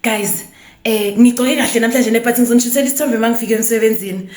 Guys, ngigcoke kahle namhlanje ne, but ngizonishithela isithombe mangifika emsebenzini.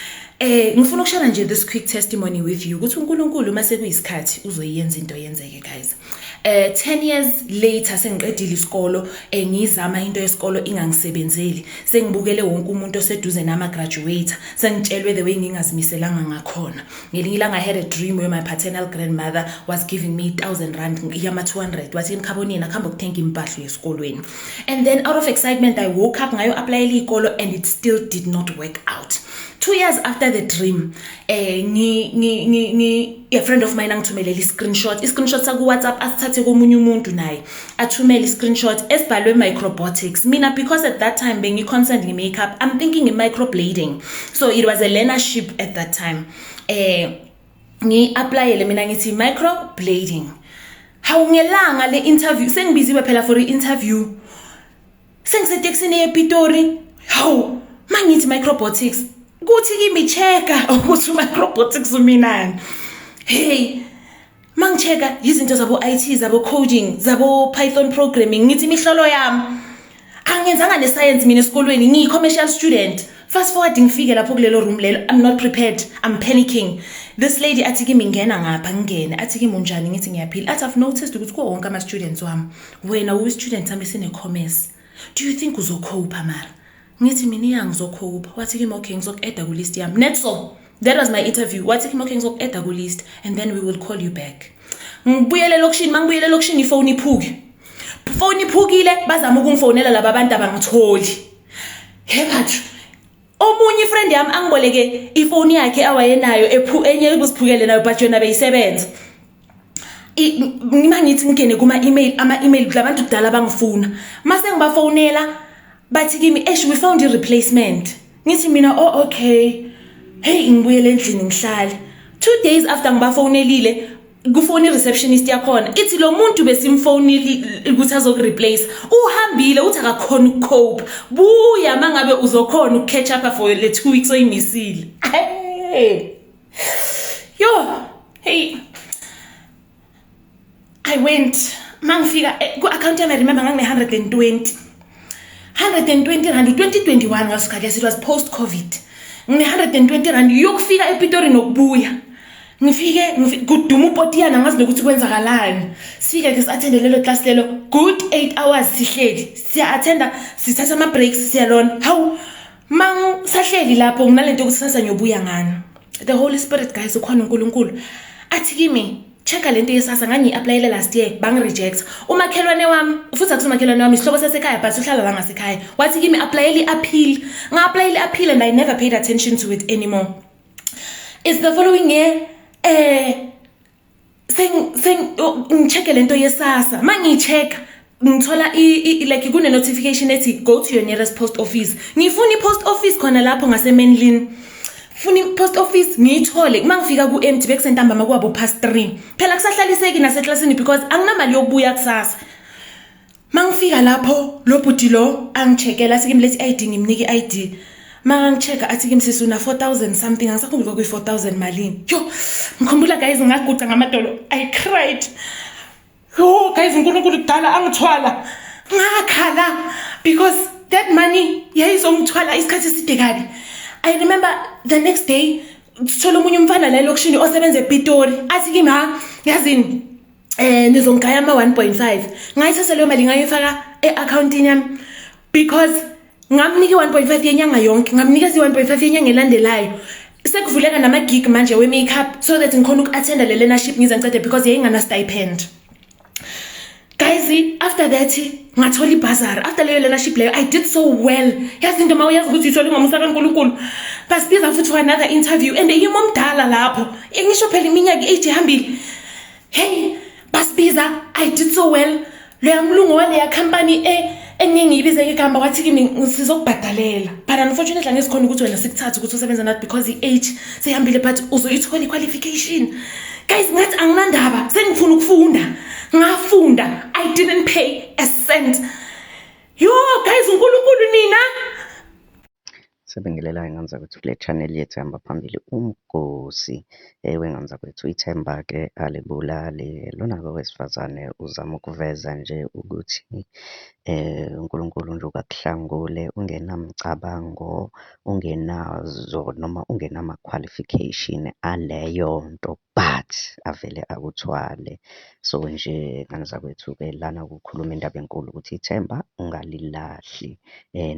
Ngifuna ukushare nje this quick testimony with you ukuthi uNkulunkulu uma sekuyisikhathi uzoyenza into yenzeke, guys. 10 years later sengiqedile isikolo, ngizama into yesikolo ingangisebenzeli. Sengibukele wonke umuntu oseduze nama graduate, sengitshelwe the way ngingazimiselanga ngakhona. Ngelinye ilanga I had a dream where my paternal grandmother was giving me R1000 yama 200, wathi emkhabonini akuhamba ukuthenga impahla yesikolweni. And then out of excitement I woke up ngayo applyela ikolo and it still did not work out. 2 years after the dream, ngi ngi ngi ngi a friend of mine angithumelela i-screenshot, i-screenshot saku WhatsApp asithathe komunye umuntu naye athumele i-screenshot esibhalwe microbotics. Mina, because at that time bengi concerned nge-makeup, I'm thinking i-microblading, so it was a learnership at that time. Ngi-applyele mina ngithi microblading. Hawu, ngelanga le interview sengibiziwe phela for i-interview, sengisetekisini yePitori. Hawu, mangithi microbotics, kuthi kimi checka ukuthi microbotics uminani. Hey, mangichecka izinto zabo IT, zabo coding, zabo Python programming. Ngithi imihlolo yami, angenzanga ne-science mina esikolweni, ngiyi-commercial student. Fast forward, ngifike lapho kulelo room lelo, I'm not prepared, I'm panicking. This lady athi kimi, "Ngena ngapha." Ngingene, athi kimi, "Unjani?" Ngithi, "Ngiyaphila." Athi, "I've noticed ukuthi kuwo wonke ama-students wami wena uyi-student sami esine-commerce. Do you think uzocopa mara?" Ngithi mina, "Iya, ngizocopa." Wathi kimi, "Okay, ngizoku-adda ku-list yami." Netso, that was my interview. Wathi kimi, "Okay, ngizoku-adda ku-list and then we will call you back." Ngibuyele elokishini. Mangibuyele elokishini, ifoni iphuke, foni iphukile. Bazama ukungifonela laba bantu, abangitholi. He bathu, omunye ifriend yami angiboleke ifoni yakhe awayenayo ephu enye ekusiphukele nayo, but yona beyisebenza. Ngima ngithi ngingene kuma-email, ama-email labantu kudala bangifuna. Mase ngibafonela, bathi kimi, "Eish, we found i-replacement." Ngithi mina, "Oh, okay." Hey, ngibuyele endlini ngihlale. 2 days after ngibafonelile, kufona i-receptionist yakhona, ithi lo muntu besimfonile ukuthi azokureplace uhambile, uthi akakhona ukucope, buya mangabe uzokhona ukucatch up for le 2 weeks oyimisile. Hey, yo, hey, I went. Mangifika ku-account yami, I remember ngangine-120, R120, 2021 ngaso sikhathi, yes, it was post COVID. Ngine-R120 yokufika ePitori nokubuya. Ngifike kuduma upotiyana, ngazi nokuthi kwenzakalani. Sifike ke si-attende lelo class lelo, good 8 hours sihleli siya-attenda, sithatha ama-breaks, siyalona. Hawu, mangisahleli lapho nginalento yokuthi sasa ngiyobuya ngani. The Holy Spirit, guys, ukhona uNkulunkulu, athi kimi, "Checka lento yeSASSA." Ngangiyi-applyele last year, bangi-reject. Umakhelwane wami, futhi akusumakhelwane wami, isihlobo sasekhaya but uhlala la ngasekhaya, wathi kimi, "Applyele i-appeal." Nga-applyela i-appeal and I never paid attention to it anymore. It's the following year, seng seng oh, ngichecke lento yeSASSA. Mangiyi-check, ngithola like kune notification ethi, "Go to your nearest post office." Ngifuna i-post office khona lapho ngaseMenlyn, funa i-post office ngiyithole. Uma ngifika ku-empty, bekusentambama kwabo past 3 phela, kusahlaliseki naseklasini because anginamali yokubuya kusasa. Mangifika lapho, lo bhuti lo angicheckela, athi kimi, "Lethi i-ID." Ngimnika i-ID. Makangichecka athi kimi, "Sisi, una 4000 something." Angisakhumbuli kwakuyi 4000 malini. Yo, ngikhumbula guys, ngaguqa ngamadolo, I cried. Yo guys, uNkulunkulu kudala angithwala. Ngakhala because that money yayizongithwala isikhathi eside kabi. I remember the next day sithola omunye umfana la elokishini osebenza ePitori, athi kimi, "Ha, yazini, nizongigaya ama 1.5." Ngayithatha leyo mali, ngayifaka e-accountini yami because ngamnika i-1.5 yenyanga yonke, ngamnikeza i-1.5 yenyanga elandelayo. Sekuvuleka nama-gig manje we-makeup so that ngikhona uku-attenda le learnership ngize ngicede because yayingana stipend. Guys, after that ngathola ibhazari. After leyo learnership leyo, I did so well. Yazi into ma uyazi ukuthi uyithole ngomusa kaNkulunkulu. Basibiza futhi for another interview and yimo omdala lapho, ngisho phela iminyaka i-age ihambile. Hey, basibiza, I did so well. Loya mlungu waleya company engeke ngiyibize ngegama wathi kimi, "Sizokubhadalela, but unfortunately angesikhona ukuthi wena sikuthathe ukuthi usebenza nathi because i-age seyihambile, but uzoyithola i-qualification." Guys, ngathi anginandaba, sengifuna ukufunda. Ngafunda, I didn't pay a cent. Yo guys, uNkulunkulu nina. Sibingelelayo ngane zakwethu kule channel yethu ehamba phambili, Umgosi wengane zakwethu. Ithemba-ke alibulali. Lona-ke owesifazane uzama ukuveza nje ukuthi uNkulunkulu nje ukakuhleka. akuhlangule ungenamcabango, ungenazo noma ungenama-qualification aleyo nto but avele akuthwale. So nje ngane zakwethu-ke lana kukhuluma indaba enkulu ukuthi ithemba ungalilahli,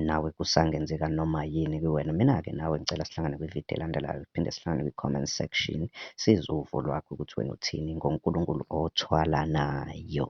nawe kusangenzeka noma yini kuwena. Mina-ke nawe ngicela sihlangane kwividiyo elandelayo, siphinde sihlangane kwi-comment section, sizwe uvo lwakho ukuthi wena uthini ngoNkulunkulu othwalanayo.